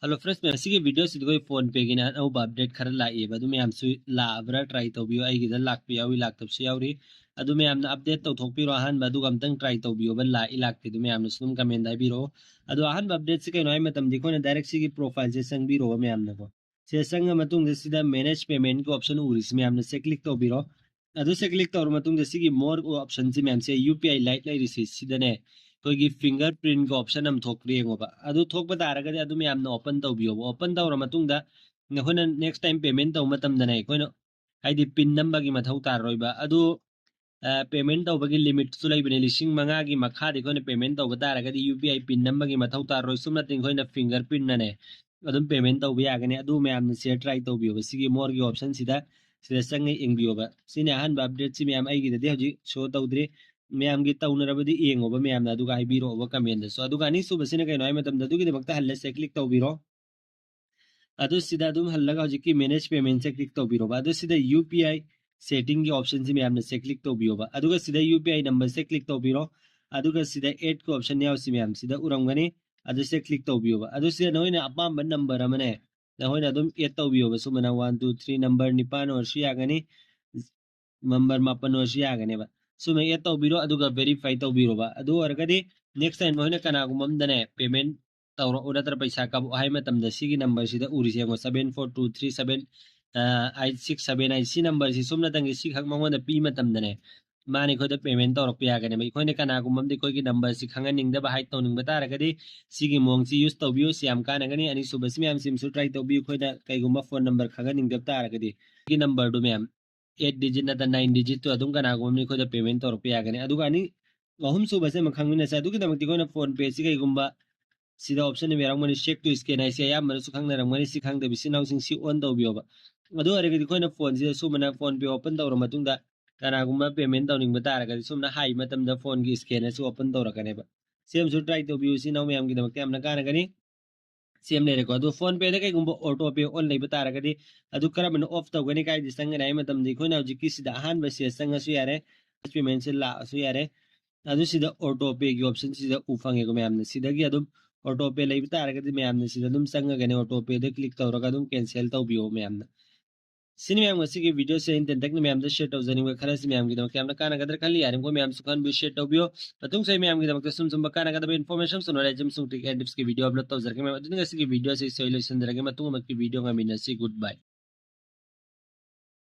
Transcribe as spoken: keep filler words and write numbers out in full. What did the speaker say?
Hello friends, ꯃꯌꯥꯝ, ꯁꯤꯒꯤ video ꯁꯤꯗ ꯑꯩꯈꯣꯏ PhonePe ꯒꯤꯅ ꯑꯅꯧꯕ update ꯈꯔ ꯂꯥꯛꯑꯦꯕ꯫ ꯑꯗꯨ ꯃꯌꯥꯝꯁꯨ ꯂꯥꯛꯑꯕ꯭ꯔꯥ try ꯇꯧꯕꯤꯌꯨ꯫ ꯑꯩꯒꯤꯗ ꯂꯥꯛꯄ ꯌꯥꯎꯏ, ꯂꯥꯛꯇꯕꯁꯨ ꯌꯥꯎꯔꯤ꯫ ꯑꯗꯨ ꯃꯌꯥꯝꯅ update ꯇꯧꯊꯣꯛꯄꯤꯔꯣ ꯑꯍꯥꯟꯕ, ꯑꯗꯨꯒ ꯑꯝꯇꯪ try ꯇꯧꯕꯤꯌꯣꯕ, ꯂꯥꯛꯏ ꯂꯥꯛꯇꯦ ꯑꯗꯨ ꯃꯌꯥꯝꯅꯁꯨ ꯑꯗꯨꯝ comment ꯍꯥꯏꯕꯤꯔꯛꯑꯣ꯫ ꯑꯗꯣ ꯑꯍꯥꯟꯕ update ꯁꯤ ꯀꯩꯅꯣ ꯍꯥꯏ ꯃꯇꯝꯗ ꯑꯩꯈꯣꯏꯅ direct ꯁꯤꯒꯤ profile ꯁꯦ ꯆꯪꯕꯤꯔꯣꯕ ꯃꯌꯥꯝꯅꯀꯣ꯫ ꯁꯤꯗ ꯆꯪꯉ ꯃꯇꯨꯡꯗ ꯁꯤꯗ manage payment ꯀꯤ option ꯎꯔꯤꯁꯤ ꯃꯌꯥꯝꯅ ꯁꯤ click ꯇꯧꯕꯤꯔꯣ꯫ ꯑꯗꯨ ꯁꯤ click ꯇꯧꯔ ꯃꯇꯨꯡꯗ ꯁꯤꯒꯤ more option ꯁꯤ ꯃꯌꯥꯝꯁꯦ UPI Lite ꯂꯩꯔꯤꯁꯤ ꯁꯤꯗꯅꯦ ꯑꯩꯈꯣꯏꯒꯤ fingerprint ꯀꯤ option ꯑꯃ ꯊꯣꯛꯄ꯭ꯔꯥ ꯌꯦꯡꯉꯣꯕ꯫ ꯑꯗꯨ ꯊꯣꯛꯄ ꯇꯥꯔꯒꯗꯤ ꯑꯗꯨ ꯃꯌꯥꯝꯅ open ꯇꯧꯕꯤꯌꯣꯕ꯫ Open ꯇꯧꯔ ꯃꯇꯨꯡꯗ ꯅꯈꯣꯏꯅ next time payment ꯇꯧꯕ ꯃꯇꯝꯗꯅꯦ ꯑꯩꯈꯣꯏꯅ ꯍꯥꯏꯗꯤ PIN ꯅꯝꯕꯒꯤ ꯃꯊꯧ ꯇꯥꯔꯔꯣꯏꯕ꯫ ꯑꯗꯨ payment ꯇꯧꯕꯒꯤ limit ꯁꯨ ꯂꯩꯕꯅꯦ, ꯂꯤꯁꯤꯡ ꯃꯉꯥꯒꯤ ꯃꯈꯥꯗꯤ ꯑꯩꯈꯣꯏꯅ payment ꯇꯧꯕ ꯇꯥꯔꯒꯗꯤ UPI PIN ꯅꯝꯕꯒꯤ ꯃꯊꯧ ꯇꯥꯔꯔꯣꯏ꯫ ꯁꯨꯞꯅꯇ ꯑꯩꯈꯣꯏꯅ fingerprint ꯅꯅꯦ ꯑꯗꯨꯝ payment ꯇꯧꯕ ꯌꯥꯒꯅꯤ꯫ ꯑꯗꯨ ꯃꯌꯥꯝꯅ ꯁꯤꯗ try ꯇꯧꯕꯤꯌꯣꯕ꯫ ꯁꯤꯒꯤ more ꯒꯤ option ꯁꯤꯗ, ꯁꯤꯗ ꯆꯪꯉ ꯌꯦꯡꯕꯤꯌꯣꯕ꯫ ꯁꯤꯅꯤ ꯑꯍꯥꯟꯕ update ꯁꯤ ꯃꯌꯥꯝ꯫ ꯑꯩꯒꯤꯗꯗꯤ ꯍꯧꯖꯤꯛ show ꯇꯧꯗ꯭ꯔꯤ꯫ ꯃꯌꯥꯝꯒꯤ ꯇꯧꯅꯔꯕꯗꯤ ꯌꯦꯡꯉꯣꯕ ꯃꯌꯥꯝꯅ, ꯑꯗꯨꯒ ꯍꯥꯏꯕꯤꯔꯛꯑꯣꯕ comment ꯇꯁꯨ꯫ ꯑꯗꯨꯒ ꯑꯅꯤꯁꯨꯕꯁꯤꯅ ꯀꯩꯅꯣ ꯍꯥꯏ ꯃꯇꯝꯗ ꯑꯗꯨꯒꯤꯗꯃꯛꯇ ꯍꯜꯂ ꯁꯤ click ꯇꯧꯕꯤꯔꯣ꯫ ꯑꯗꯨ ꯁꯤꯗ ꯑꯗꯨꯝ ꯍꯜꯂꯒ ꯍꯧꯖꯤꯛꯀꯤ manage payment ꯁꯦ click ꯇꯧꯕꯤꯔꯣꯕ꯫ ꯑꯗꯨ ꯁꯤꯗ UPI setting ꯒꯤ option ꯁꯤ ꯃꯌꯥꯝꯅ ꯁꯤ click ꯇꯧꯕꯤꯌꯣꯕ꯫ ꯑꯗꯨꯒ ꯁꯤꯗ UPI number ꯁꯦ click ꯇꯧꯕꯤꯔꯣ꯫ ꯑꯗꯨꯒ ꯁꯤꯗ add ꯀꯤ option ꯌꯥꯎꯁꯤ ꯃꯌꯥꯝ ꯁꯤꯗ ꯎꯔꯝꯒꯅꯤ꯫ ꯑꯗꯨ ꯁꯤꯗ click ꯇꯧꯕꯤꯌꯣꯕ꯫ ꯑꯗꯨ ꯁꯤꯗ ꯅꯈꯣꯏꯅ ꯑꯄꯥꯝꯕ number ꯑꯃꯅꯦ ꯅꯈꯣꯏꯅ ꯑꯗꯨꯝ add ꯇꯧꯕꯤꯌꯣꯕ꯫ ꯁꯨꯃꯥꯏꯅ one two three number ꯅꯤꯄꯥꯟ ꯑꯣꯏꯔꯁꯨ ꯌꯥꯒꯅꯤ, number ꯃꯥꯄꯟ ꯑꯣꯏꯔꯁꯨ ꯌꯥꯒꯅꯦꯕ꯫ ꯁꯨꯃꯥꯏꯅ add ꯇꯧꯕꯤꯔꯣ, ꯑꯗꯨꯒ verify ꯇꯧꯕꯤꯔꯣꯕ꯫ ꯑꯗꯨ ꯑꯣꯏꯔꯒꯗꯤ next time ꯅꯈꯣꯏꯅ ꯀꯅꯥꯒꯨꯝꯕ ꯑꯃꯗꯅꯦ payment ꯇꯧꯔꯛꯑꯣ ꯅꯠꯇ꯭ꯔ ꯄꯩꯁꯥ ꯀꯥꯞꯄꯛꯑꯣ ꯍꯥꯏ ꯃꯇꯝꯗ ꯁꯤꯒꯤ number ꯁꯤꯗ ꯎꯔꯤꯁꯦ ꯌꯦꯡꯉꯣ, seven four two three seven eight six seven eight꯫ ꯁꯤ number ꯁꯤ ꯁꯨꯞꯅꯇꯪꯒꯤ ꯁꯤꯈꯛ ꯃꯉꯣꯟꯗ ꯄꯤ ꯃꯇꯝꯗꯅꯦ ꯃꯥꯅ ꯑꯩꯈꯣꯏꯗ payment ꯇꯧꯔꯛꯄ ꯌꯥꯒꯅꯦꯕ꯫ ꯑꯩꯈꯣꯏꯅ ꯀꯅꯥꯒꯨꯝꯕ ꯑꯃꯗꯤ ꯑꯩꯈꯣꯏꯒꯤ number ꯁꯤ ꯈꯪꯍꯟꯅꯤꯡꯗꯕ, hide ꯇꯧꯅꯤꯡꯕ ꯇꯥꯔꯒꯗꯤ ꯁꯤꯒꯤ ꯃꯑꯣꯡꯁꯤ use ꯇꯧꯕꯤꯌꯨ, ꯁꯤ ꯌꯥꯝ ꯀꯥꯟꯅꯒꯅꯤ꯫ ꯑꯅꯤꯁꯨꯕ ꯁꯤ ꯃꯌꯥꯝꯁꯤꯃꯁꯨ try ꯇꯧꯕꯤꯌꯨ꯫ ꯑꯩꯈꯣꯏꯅ ꯀꯩꯒꯨꯝꯕ phone number ꯈꯪꯍꯟꯅꯤꯡꯗꯕ ꯇꯥꯔꯒꯗꯤ ꯁꯤꯒꯤ number ꯗꯨ ꯃꯌꯥꯝ eight digit ꯅꯠꯇ꯭ꯔ nine digit ꯇꯨ ꯑꯗꯨꯝ ꯀꯅꯥꯒꯨꯝꯕ ꯑꯃꯅ ꯑꯩꯈꯣꯏꯗ payment ꯇꯧꯔꯛꯄ ꯌꯥꯒꯅꯤ꯫ ꯑꯗꯨꯒ ꯑꯅꯤ, ꯑꯍꯨꯝꯁꯨꯕꯁꯦ ꯑꯃ ꯈꯪꯃꯤꯟꯅꯁꯦ꯫ ꯑꯗꯨꯒꯤꯗꯃꯛꯇ ꯑꯩꯈꯣꯏꯅ PhonePe ꯁꯤ ꯀꯩꯒꯨꯝꯕ ꯁꯤꯗ option ꯑꯃ ꯌꯥꯎꯔꯝꯒꯅꯤ, check to scan ꯍꯥꯏꯁꯦ ꯑꯌꯥꯝꯕꯅꯁꯨ ꯈꯪꯅꯔꯝꯒꯅꯤ꯫ ꯁꯤ ꯈꯪꯗꯕ ꯏꯆꯤꯟ ꯏꯅꯥꯎꯁꯤꯡ ꯁꯤ on ꯇꯧꯕꯤꯌꯣꯕ꯫ ꯑꯗꯨ ꯑꯣꯏꯔꯒꯗꯤ ꯑꯩꯈꯣꯏꯅ phone ꯁꯤꯗ ꯁꯨꯃꯥꯏꯅ PhonePe open ꯇꯧꯔ ꯃꯇꯨꯡꯗ ꯀꯅꯥꯒꯨꯝꯕ payment ꯇꯧꯅꯤꯡꯕ ꯇꯥꯔꯒꯗꯤ ꯁꯨꯝꯅ ꯍꯥꯏ ꯃꯇꯝꯗ phone ꯒꯤ scan ꯑꯁꯤ open ꯇꯧꯔꯛꯀꯅꯦꯕ꯫ ꯁꯤ ꯑꯃꯁꯨ try ꯇꯧꯕꯤꯌꯨ, ꯏꯆꯤꯟ ꯏꯅꯥꯎ ꯃꯌꯥꯝꯒꯤꯗꯃꯛꯇ ꯌꯥꯝꯅ ꯀꯥꯟꯅꯒꯅꯤ꯫ ꯁꯤ ꯑꯃ ꯂꯩꯔꯦꯀꯣ꯫ ꯑꯗꯨ PhonePe ꯗ ꯀꯩꯒꯨꯝꯕ auto pay on ꯂꯩꯕ ꯇꯥꯔꯒꯗꯤ ꯑꯗꯨ ꯀꯔꯝꯕꯅ off ꯇꯧꯒꯅꯤ, ꯀꯥꯏꯗ ꯆꯪꯒꯅꯤ ꯍꯥꯏ ꯃꯇꯝꯗ ꯑꯩꯈꯣꯏꯅ ꯍꯧꯖꯤꯛꯀꯤ ꯁꯤꯗ ꯑꯍꯥꯟꯕ ꯁꯤꯗ ꯆꯪꯉꯁꯨ ꯌꯥꯔꯦ, payment ꯁꯤ ꯂꯥꯛꯑꯁꯨ ꯌꯥꯔꯦ꯫ ꯑꯗꯨ ꯁꯤꯗ auto pay ꯒꯤ option ꯁꯤꯗ ꯎ ꯐꯪꯉꯦꯀꯣ ꯃꯌꯥꯝꯅ꯫ ꯁꯤꯗꯒꯤ ꯑꯗꯨꯝ ꯑꯣꯇꯣ ꯄꯦ ꯂꯩꯕ ꯇꯥꯔꯒꯗꯤ ꯃꯌꯥꯝꯅ ꯁꯤꯗ ꯑꯗꯨꯝ ꯆꯪꯉꯒꯅꯦ ꯑꯣꯇꯣ ꯄꯦꯗ ꯀ꯭ꯂꯤꯛ ꯇꯧꯔꯒ ꯑꯗꯨꯝ ꯀꯦꯟꯁꯦꯜ ꯇꯧꯕꯤꯌꯣ ꯃꯌꯥꯝꯅ꯫ ꯁꯤꯅꯤ ꯃꯌꯥꯝ ꯉꯁꯤꯒꯤ ꯚꯤꯗꯤꯑꯣꯁꯦ꯫ ꯑꯩꯅ ꯇꯦꯟꯇꯛꯅ ꯃꯌꯥꯝꯗ ꯁꯤꯌꯔ ꯇꯧꯖꯅꯤꯡꯕ ꯈꯔꯁꯤ ꯃꯌꯥꯝꯒꯤꯗꯃꯛꯇ ꯌꯥꯝꯅ ꯀꯥꯟꯅꯒꯗ꯭ꯔꯥ ꯈꯜꯂꯤ꯫ ꯌꯥꯔꯤꯕꯃꯈꯩ ꯃꯌꯥꯝꯁꯨ ꯈꯟꯕꯤꯌꯨ, ꯁꯤꯌꯔ ꯇꯧꯕꯤꯌꯨ꯫ ꯃꯇꯨꯡꯁꯨ ꯑꯩ ꯃꯌꯥꯝꯒꯤꯗꯃꯛꯇ ꯁꯨꯝ ꯁꯨꯝꯕ ꯀꯥꯟꯅꯒꯗꯕ ꯏꯟꯐꯣꯔꯃꯦꯁꯟ ꯅꯣꯂꯦꯖ ꯑꯃꯁꯨꯡ ꯇ꯭ꯔꯤꯛ ꯑꯦꯟ ꯇꯤꯞꯁꯀꯤ ꯚꯤꯗꯤꯑꯣ ꯑꯞꯂꯣꯗ ꯇꯧꯖꯔꯛꯀꯦ ꯃꯌꯥꯝ꯫ ꯑꯗꯨꯅ ꯉꯁꯤꯒꯤ ꯚꯤꯗꯤꯑꯣꯁꯦ ꯁꯤ ꯂꯣꯏꯁꯤꯟꯖꯔꯒꯦ꯫ ꯃꯇꯨꯡ ꯑꯃꯒꯤ ꯚꯤꯗꯤꯑꯣ ꯉꯥꯏꯃꯤꯟꯅꯁꯤ꯫ ꯒꯨꯗ ꯕꯥꯏ꯫